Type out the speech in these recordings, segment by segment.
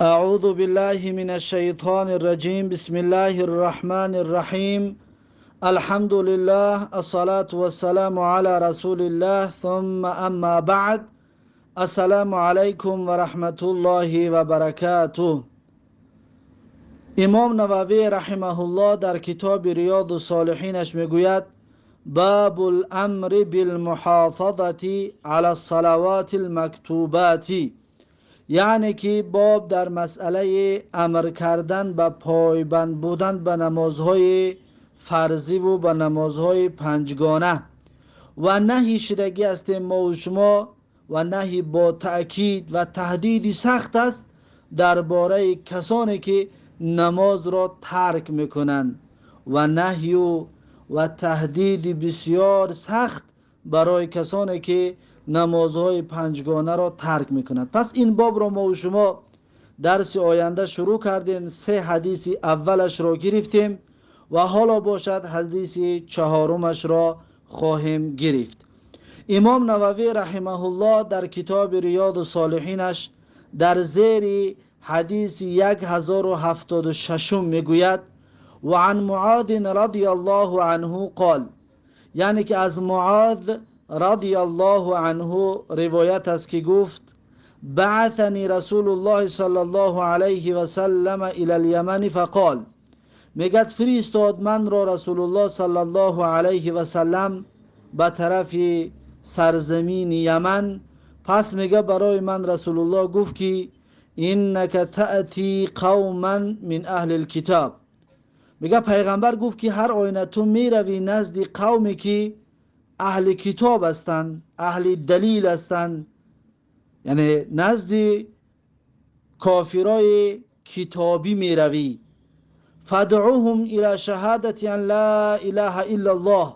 أعوذ بالله من الشيطان الرجيم. بسم الله الرحمن الرحيم. الحمد لله، الصلاة والسلام على رسول الله، ثم أما بعد. السلام عليكم ورحمة الله وبركاته. امام نووی رحمه الله در کتاب ریاض الصالحینش میگوید: باب الامر بالمحافظة على الصلوات المکتوبات. یعنی که باب در مسئله امر کردن به پایبند بودن به نمازهای فرضی و به نمازهای پنجگانه و نهی شدگی هستیم ما و شما و نهی با تأکید و تهدید سخت است درباره کسانی که نماز را ترک میکنند و نهی و تهدید بسیار سخت برای کسانی که نمازهای پنجگانه را ترک میکنند. پس این باب را ما و شما درس آینده شروع کردیم. سه حدیث اولش را گرفتیم و حالا باشد حدیث چهارمش را خواهیم گرفت. امام نووی رحمه الله در کتاب ریاض الصالحینش در زیر حدیث 1076 میگوید: و عن معاذ رضی الله عنه قال. یعنی که از معاذ رضی الله عنه روایت است که گفت: بعثنی رسول الله صلی الله علیه و سلم الى الیمن فقال. میگد فرستاد من را رسول الله صلی الله علیه و سلم به طرف سرزمین یمن. پس میگه برای من رسول الله گفت که انک تأتی قوما من اهل الکتاب. میگه پیغمبر گفت که هر آینه تو میروی نزد قومی که اهل کتاب هستند، اهل دلیل هستند، یعنی نزد کافرای کتابی میروی. فدعوهم الى شهادت ان لا اله الا الله.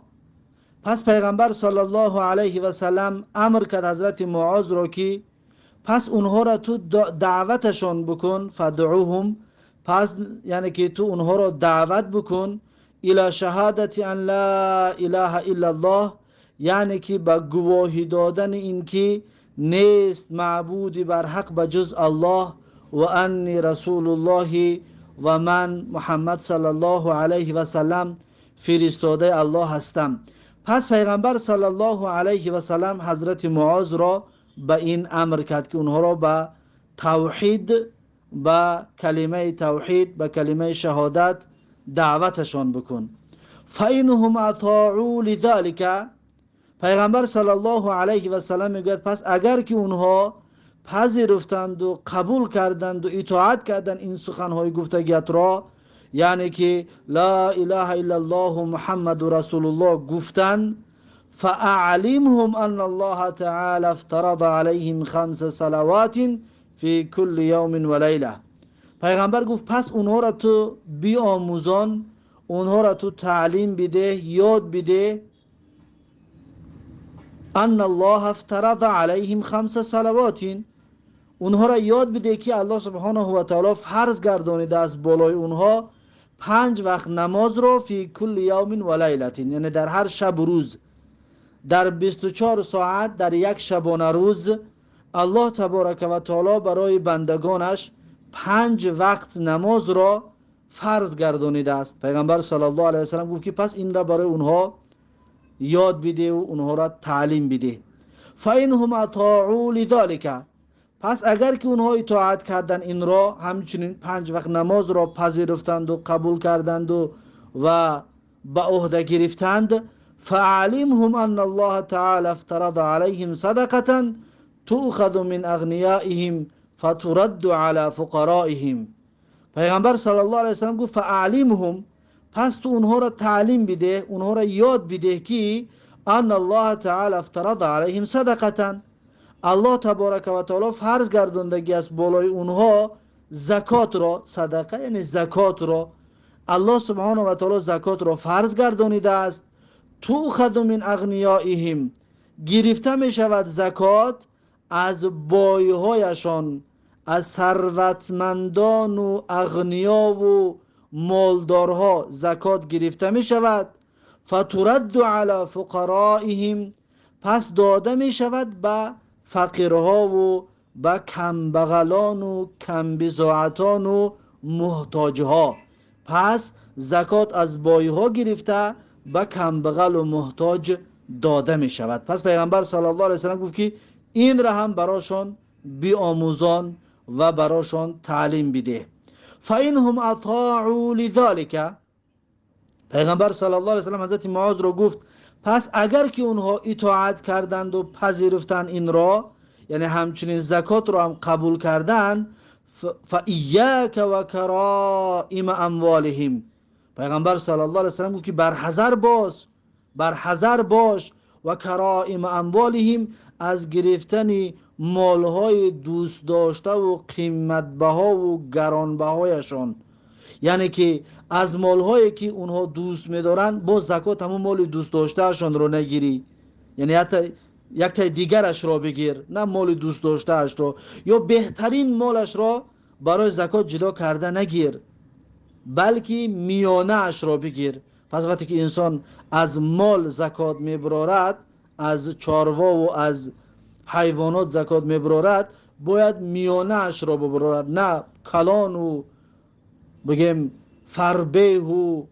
پس پیغمبر صلی الله علیه و سلم امر کرد حضرت معاذ را که پس اونها را تو دعوتشان بکن. فدعوهم، پس یعنی که تو اونها را دعوت بکن، الى شهادت ان لا اله الا الله، یعنی که به گواهی دادن اینکه نیست معبودی بر حق به جز الله و انی رسول الله، و من محمد صلی الله علیه و سلم فرستاده الله هستم. پس پیغمبر صلی الله علیه و سلم حضرت معاذ را به این امر کرد که اونها را به توحید، به کلمه توحید، به کلمه شهادت دعوتشان بکن. فإنهم اطاعوا لذلك. پیغمبر صلی الله علیه و سلم میگوید پس اگر که اونها پذیرفتند و قبول کردند و اطاعت کردند این سخنهای گفتگیت را، یعنی که لا اله الا الله محمد رسول الله گفتند، فاعلمهم ان الله تعالی افترض علیهم خمس صلوات فی کل یوم و لیله. پیغمبر گفت پس اونها را تو بیاموزان، اونها را تو تعلیم بده، یاد بده، ان الله افترض علیهم خمس صلوات، اونها را یاد بده که الله سبحانه و تعالی فرض گردانیده از بالای اونها پنج وقت نماز را، فی کل یوم و لیلة، یعنی در هر شب و روز، در 24 ساعت در یک شبانه روز الله تبارک و تعالی برای بندگانش پنج وقت نماز را فرض گردانیده است. پیغمبر صلی الله علیه و سلم گفت که پس این را برای اونها یاد بده و اونها را تعلیم بده. فإنهم اطاعوا لذلك. پس اگر که اونها اطاعت کردن این را، همچنین پنج وقت نماز را پذیرفتند و قبول کردند و به عهده گرفتند، فعلمهم ان الله تعالی افترض علیهم صدقة تؤخذ من اغنیائهم فترد على فقرائهم. پیغمبر صلی الله علیه وسلم گفت فاعلمهم، پس تو اونها را تعلیم بده، اونها را یاد بده که ان الله تعالی افترض علیهم صدقة، الله تبارک و تعالی فرض گردوندگی است بالای اونها زکات را. صدقه یعنی زکات را. الله سبحانه و تعالی زکات را فرض گردانیده است. تؤخذ من اغنیائهم، گرفته می شود زکات از بایهایشان، از ثروتمندان و اغنیا و مالدارها زکات گرفته می شود. فترد علی فقرائهم، پس داده می شود به فقیرها و ба камбағалону камбизоатону муҳтоҷҳо. Пас закот аз бойҳо гирифта ба камбағалу муҳтоҷ дода мешавад. Пас пайғамбар саллаллоҳу алайҳи васаллам гуфт ки инра ҳам барошон биомӯзон ва барошон таълим бидеҳ. فإنهم أطاعوا لذلك. پیغمبر صلی الله علیه و سلم حضرت معاذ رو گفت پس اگر که اونها اطاعت کردند و پذیرفتند این را، یعنی همچنین زکات رو هم قبول کردند، فإیاک و کرائم اموالهم. پیغمبر صلی الله علیه و سلم گفت که برحذر باش، برحذر باش و کرائم اموالهم، از گرفتن مالهای دوست داشته و قیمتبها و گرانبهایشان، یعنی که از مالهایی که اونها دوست می‌دارند با زکات همون مال دوست داشته‌شان رو نگیری، یعنی حتی یک تای دیگرش را بگیر، نه مال دوست داشته‌اش رو، یا بهترین مالش را برای زکات جدا کرده نگیر، بلکه میانه اش را بگیر. پس وقتی که انسان از مال زکات میبرارد، از چاروا و از حیوانات زکات میبرارد، باید میانه اش را ببرارد، نه کلان و بگیم فربه و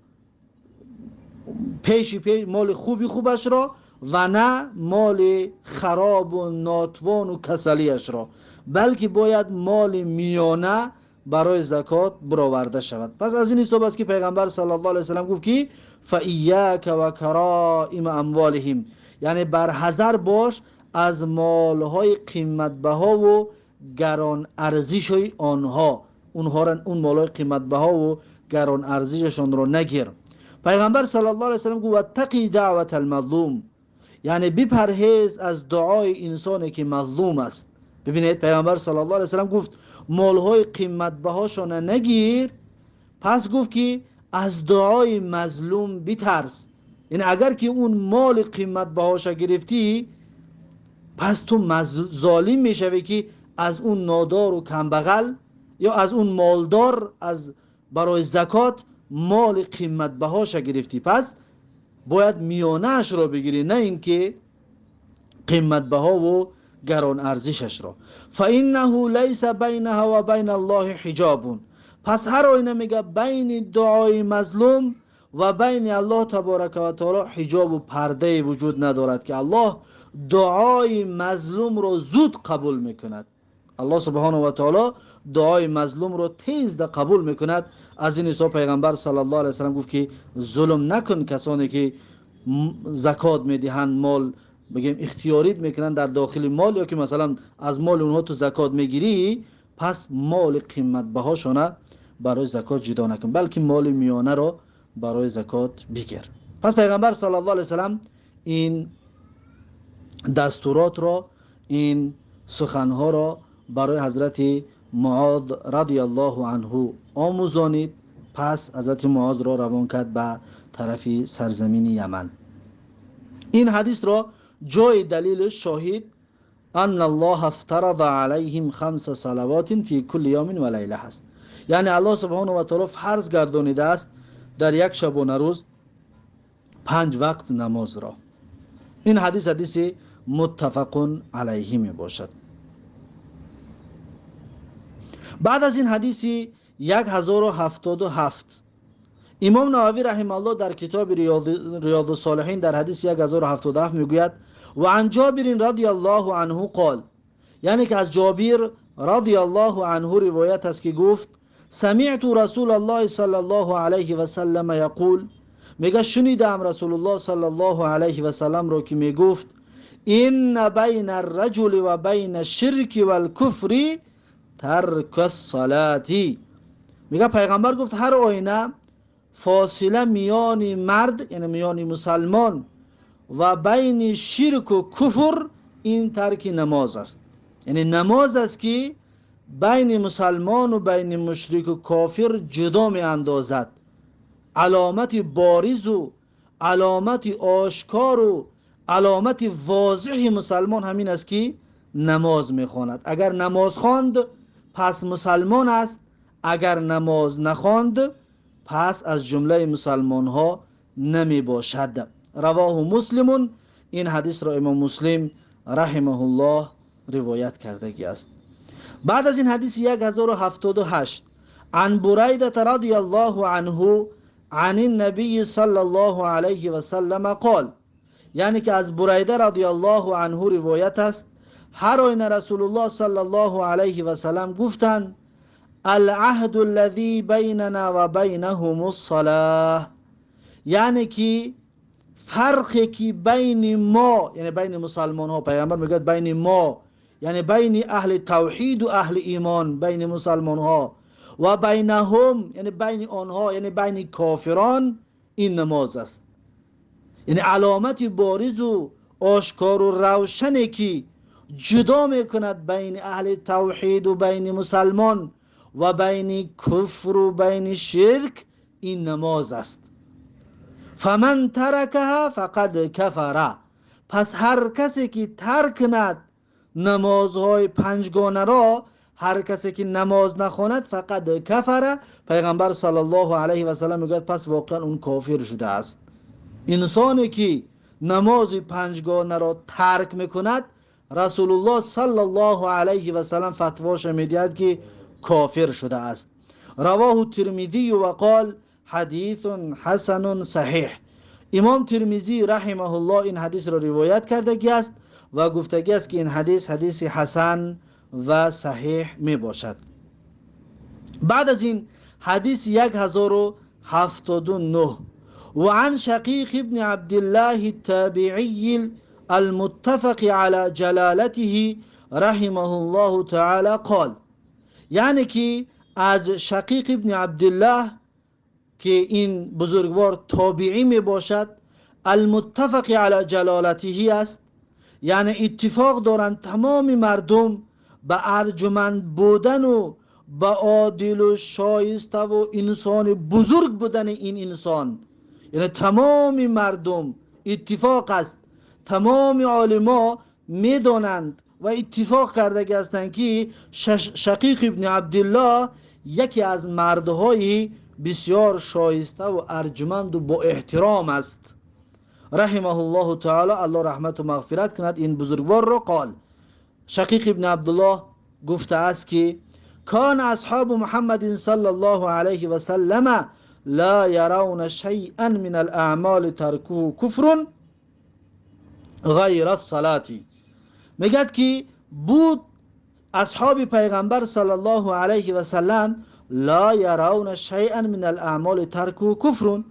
پیشی پیش مال خوبی خوبش را و نه مال خراب و ناتوان و کسلیش را، بلکه باید مال میانه برای زکات برآورده شود. پس از این حساب است که پیغمبر صلی الله علیه و سلم گفت که فإیاک و کرائم اموالهم، یعنی بر حذر باش از مالهای قیمتبها و گران ارزش آنها، اونها را، اون مالهای قیمتبها و گران ارزششان را نگیر. پیغمبر صلی الله علیه و سلم گفت واتقی دعوت المظلوم، یعنی بپرهیز از دعای انسانی که مظلوم است. ببینید پیغمبر صلی الله علیه و سلم گفت مالهای قیمتبهاشان نگیر، پس گفت که از دعای مظلوم بترس. یعنی اگر که اون مال قیمتبهاش گرفتی، پس تو ظالم میشوی که از اون نادار و کمبغل یا از اون مالدار از برای زکات مال قیمتبهاش گرفتی، پس باید میانه‌اش را بگیری، نه اینکه قیمتبها و گران ارزشش را. فإنه لیس بینها و بین الله حجاب. پس هر آینه میگه بین دعای مظلوم و بین الله تبارک و تعالی حجاب و پرده وجود ندارد که الله دعای مظلوم رو زود قبول میکند. الله سبحانه و تعالی دعای مظلوم رو تیز قبول میکند. از این حساب پیغمبر صلی الله علیه و سلم گفت که ظلم نکن کسانی که زکات میدهند، مال بگیم اختیاریت میکنن در داخل مال، یا که مثلا از مال اونها تو زکات میگیری، پس مال قیمت بهاشونه برای زکات جدا نکن، بلکه مال میانه رو برای زکات بگیر. پس پیغمبر صلی الله علیه و سلم این دستورات را، این سخنها را برای حضرت معاذ رضی الله عنه آموزانید. پس حضرت معاذ را روان کرد به طرف سرزمین یمن. این حدیث را جای دلیل شاهد ان الله افترض علیهم خمس صلوات فی کل یوم و لیله هست. یعنی الله سبحانه و تعالی فرض گردانیده است در یک شب و روز 5 وقت نماز را. این حدیث حدیث متفق علیه می باشد. بعد از این حدیث 1077 امام نووی رحمه الله در کتاب ریاض الصالحین در حدیث 1077 میگوید و عن جابر رضی الله عنه قال، یعنی که از جابر رضی الله عنه روایت است که گفت سمعت رسول الله صلی الله علیه و سلم یقول، میگه شنیدم رسول الله صلی الله علیه و سلم رو که میگفت ان بین الرجل و بین الشرک والکفر ترک الصلاة. میگه پیغمبر گفت هر آینه فاصله میان مرد، یعنی میان مسلمان و بین شرک و کفر، این ترک نماز است. یعنی نماز است که بین مسلمان و بین مشرک و کافر جدا می اندازد. علامت بارز و علامت آشکار و علامت واضح مسلمان همین است که نماز میخواند. اگر نماز خواند پس مسلمان است، اگر نماز نخواند پس از جمله مسلمان ها نمی باشد. رواه مسلم. این حدیث را امام مسلم رحمه الله روایت کردگی است. بعد از این حدیث 1078، عن بريدة رضي الله عنه عن النبي صلى الله عليه وسلم قال، یعنی که از بریده رضی الله عنه روایت است، هر آینه رسول الله صلی الله علیه و سلم گفتند: العهد الذي بیننا و بینهم الصلاة. یعنی که فرقی که بین ما، یعنی بین مسلمان ها، پیامبر میگه بین ما، یعنی بین اهل توحید و اهل ایمان، بین مسلمان ها و بینهم، یعنی بین آنها، یعنی بین کافران، این نماز است. یعنی علامت بارز و آشکار و روشنی که جدا میکند بین اهل توحید و بین مسلمان و بین کفر و بین شرک، این نماز است. فمن ترکها فقد کفر. پس هر کسی که ترک کند نمازهای پنجگانه را، هر کسی که نماز نخواند، فقد کفر، پیغمبر صلی الله علیه و سلم میگوید پس واقعا اون کافر شده است. انسانی که نماز پنجگانه را ترک میکند، رسول الله صلی الله علیه و سلم فتواش میدهد که کافر شده است. رواه الترمذی و قال حدیث حسن صحیح. امام ترمذی رحمه الله این حدیث را روایت کرده است و گفتگی است که این حدیث حدیث حسن و صحیح می باشد. بعد از این حدیث 1079، وعن شقیق ابن عبد الله التابعي المتفق على جلالته رحمه الله تعالى قال، یعنی که از شقیق ابن عبدالله که این بزرگوار تابعی می باشد، المتفق على جلالته است، یعنی اتفاق دارند تمام مردم به ارجمند بودن و به عادل و شایسته و انسان بزرگ بودن این انسان. یعنی تمام مردم اتفاق است، تمام عالما میدانند و اتفاق کرده هستند که شقیق ابن عبدالله یکی از مردهای بسیار شایسته و ارجمند و با احترام است. رحمه الله تعالی، الله رحمت و مغفرت کند این بزرگوار را. قال، شقیق ابن عبدالله گفته است که کان اصحاب محمد صلی الله علیه و سلم لا يرون شيئا من الاعمال ترکه کفر غیر الصلاة. میگد که بود اصحاب پیغمبر صلی الله علیه و سلم لا يرون شيئا من الاعمال ترکه کفر،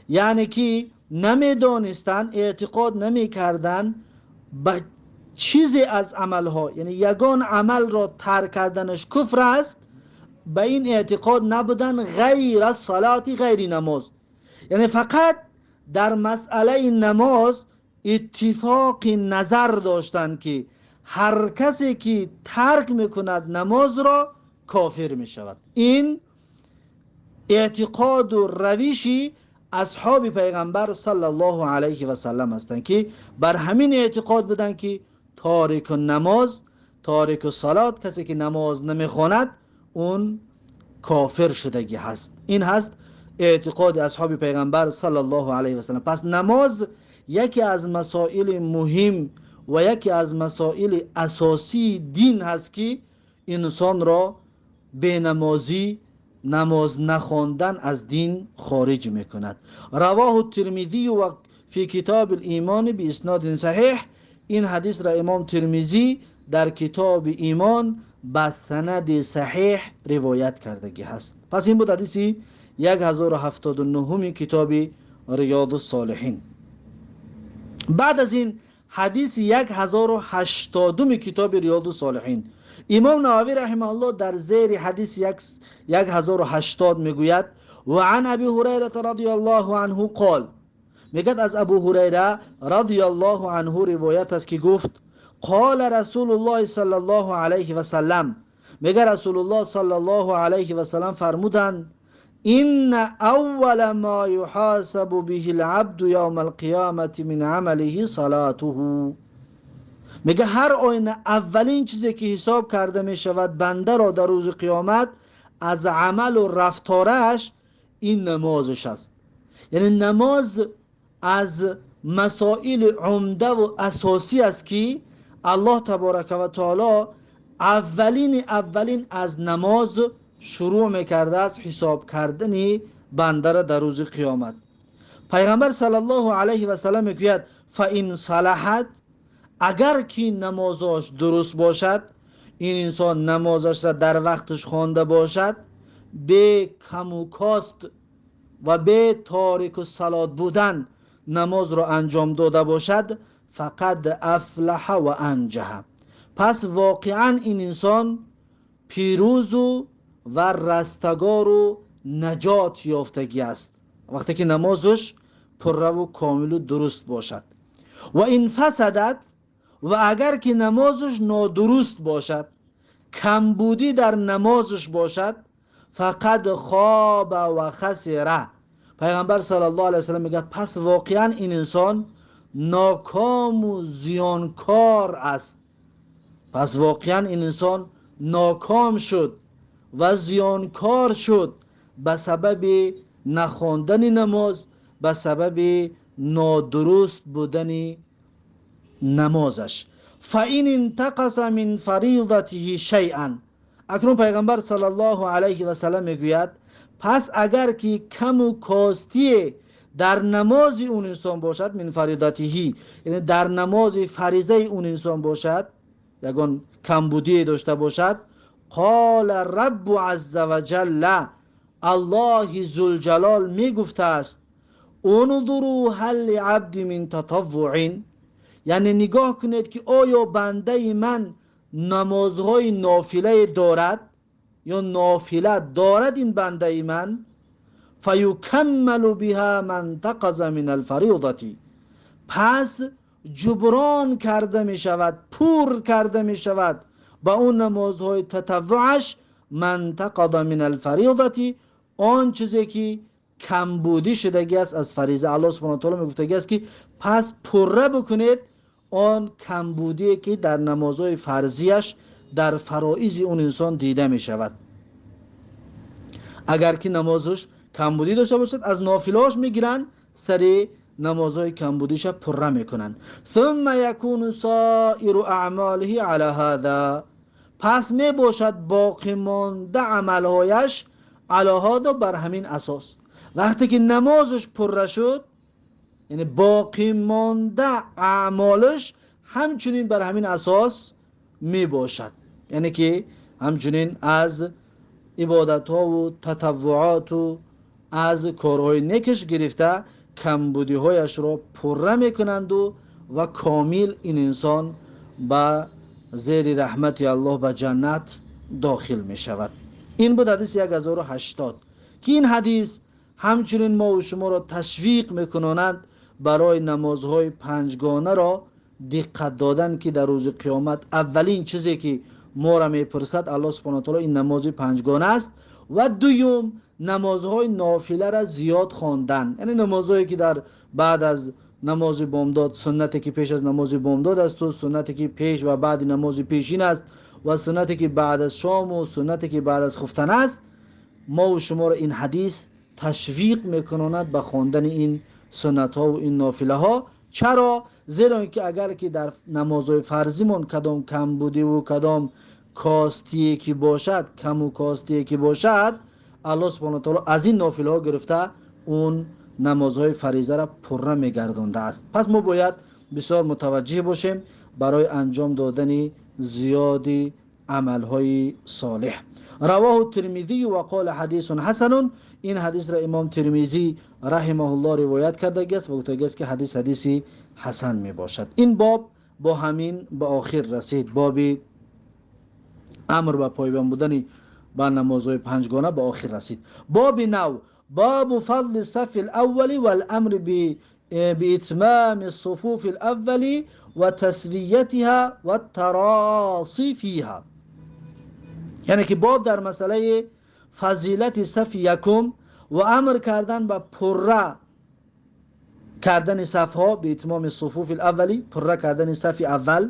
یعنی که نمیدانستند، اعتقاد نمیکردند به چیزی از عملها، یعنی یگان عمل را ترک کردنش کفر است، به این اعتقاد نبودن غیر الصلاة، غیر نماز. یعنی فقط در مسئله نماز اتفاق نظر داشتند که هر کسی که ترک میکند نماز را کافر میشود. این اعتقاد و روشی اصحاب پیغمبر صلی الله علیه و سلم هستند که بر همین اعتقاد بودند که تارک نماز، تارک صلات، کسی که نماز نمیخواند اون کافر شدگی هست. این هست اعتقاد اصحاب پیغمبر صلی الله علیه و سلم. پس نماز یکی از مسائل مهم و یکی از مسائل اساسی دین هست که انسان را به نمازی، نماز نخواندن از دین خارج میکند. رواه الترمذی و فی کتاب الایمان باسناد صحیح. این حدیث را امام ترمذی در کتاب ایمان به سند صحیح روایت کردگی هست. پس این بود حدیثی 1079 کتاب ریاض الصالحین. بعد از این حدیث 1080 کتاب ریاض الصالحین، امام نووی رحمه الله در زیر حدیث 1080 میگوید: و عن ابی هریره رضی الله عنه قال، میگد از ابو هریره رضی الله عنه روایت است که گفت: قال رسول الله صلی الله علیه و سلم، میگه رسول الله صلی الله علیه و سلم فرمودند: ان اول ما يحاسب به العبد یوم القیامة من عمله صلاته. میگه هر آینه اولین چیزی که حساب کرده می شود بنده را در روز قیامت از عمل و رفتارش، این نمازش است. یعنی نماز از مسائل عمده و اساسی است که الله تبارک و تعالی اولین از نماز شروع میکرده است حساب کردن بنده را در روز قیامت. پیغمبر صلی الله علیه و سلم میگوید فان صلحت، اگر که نمازش درست باشد، این انسان نمازش را در وقتش خوانده باشد، به کم و کاست و به تارک الصلات بودن نماز را انجام داده باشد، فقد افلح و انجح، پس واقعا این انسان پیروز و رستگار و نجات یافتگی است وقتی که نمازش پره و کامل و درست باشد. و این فسدت، و اگر که نمازش نادرست باشد، کمبودی در نمازش باشد، فقد خاب و خسره. پیغمبر صلی الله علیه وسلم میگه پس واقعا این انسان ناکام و زیانکار است. پس واقعا این انسان ناکام شد و زیانکار شد به سبب نخواندن نماز، به سبب نادرست بودن نمازش. فإن انتقص من فریضته شیئا، اکنون پیغمبر صلی الله علیه و سلم میگوید پس اگر که کم و کاستی در نماز اون انسان باشد، من فریضته، یعنی در نماز فریضه اون انسان باشد، یگان کمبودی داشته باشد، قال رب عز وجل، الله ذوالجلال میگفته است انظروا هل لعبد من تطوع، یعنی نگاه کنید که آیا بنده من نمازهای نافله دارد یا نافله دارد این بنده من، فیکمل بها من تقض من الفریضه، پس جبران کرده می شود، پور کرده می شود با اون نمازهای تطوعش، من تقض من الفریضه، آن چیزی که کمبودی شدگی است از فریضه. الله سبحانه و تعالی میگفتگی است که پس پره بکنید آن کمبودی که در نمازهای فرضیش در فرائض اون انسان دیده می شود. اگر که نمازش کمبودی داشته باشد از نافلهاش میگیرن، سری نمازهای کمبودیش پره میکنن. ثم یکون سایر اعماله علی هذا، پس می باشد باقی مانده عملهایش علی هذا، بر همین اساس. وقتی که نمازش پره شد، یعنی باقی مانده اعمالش همچنین بر همین اساس می باشد، یعنی که همچنین از عبادت ها و تطوعات و از کارهای نیکش گرفته کمبودی هایش را پره میکنند و کامل این انسان به زیر رحمت الله به جنت داخل می شود. این بود حدیث 1080 که این حدیث همچنین ما و شما را تشویق میکنند برای نمازهای پنجگانه را دقت دادن که در روز قیامت اولین چیزی که ما را میپرسد الله سبحانه و تعالی این نماز پنجگانه است. و دوم نمازهای نافله را زیاد خواندن، یعنی نمازهایی که در بعد از نماز بامداد، سنتی که پیش از نماز بامداد است و سنتی که پیش و بعد نماز پیشین است و سنتی که بعد از شام و سنتی که بعد از خفتن است، ما و شما را این حدیث تشویق میکنند به خواندن این سنت ها و این نافله ها. چرا؟ زیرا اینکه اگر که در نمازهای فرضیمون کدام کمبودی و کدام کاستی که باشد، کم و کاستی که باشد، الله سبحانه و تعالی از این نافله ها گرفته اون نمازهای فریضه را پره میگردانده است. پس ما باید بسیار متوجه باشیم برای انجام دادن زیادی عملهای صالح. رواه الترمذی و قال حدیث حسن، این حدیث را امام ترمذی رحمه الله روایت کرده است و گفته است که حدیث حدیثی حسن می باشد. این باب با همین به آخر رسید. باب امر به پایبند بودن به نمازهای پنجگانه به آخر رسید. باب نو، باب فضل الصف الاول والامر باتمام الصفوف الاول وتسویتها والتراصی فيها، یعنی که باب در مسئله فضیلت صف یکم و امر کردن به پره کردن صف ها، به اتمام صفوف الاولی، پره کردن صف اول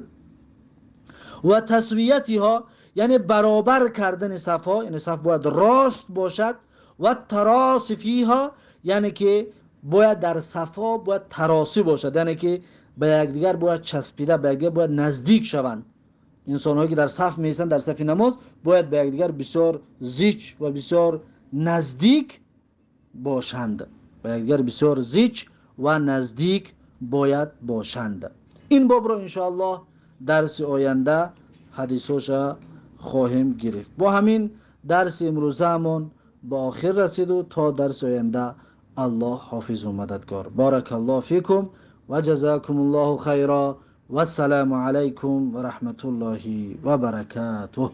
و تسویتها، یعنی برابر کردن صف ها، یعنی صف باید راست باشد، و تراص فیها، یعنی که باید در صف ها باید تراصی باشد، یعنی که به یکدیگر باید چسبیده، به یکدیگر باید نزدیک شوند. Инсонҳое ки дар саф меистанд, дар сафи намоз, бояд ба якдигар бисёр зич ва бисёр наздик бошанд, ба якдигар бисёр зич ва наздик бояд бошанд. Ин бобро иншоаллоҳ дарси оянда ҳадисоша хоҳем гирифт. Бо ҳамин дарси имрӯзаамон ба охир расиду то дарси оянда Аллоҳ ҳофизу мададгор. Баракаллоҳу фикум ва ҷазакумуллоҳу хайро. Вассалому алайкум ва раҳматуллоҳи ва баракатуҳ.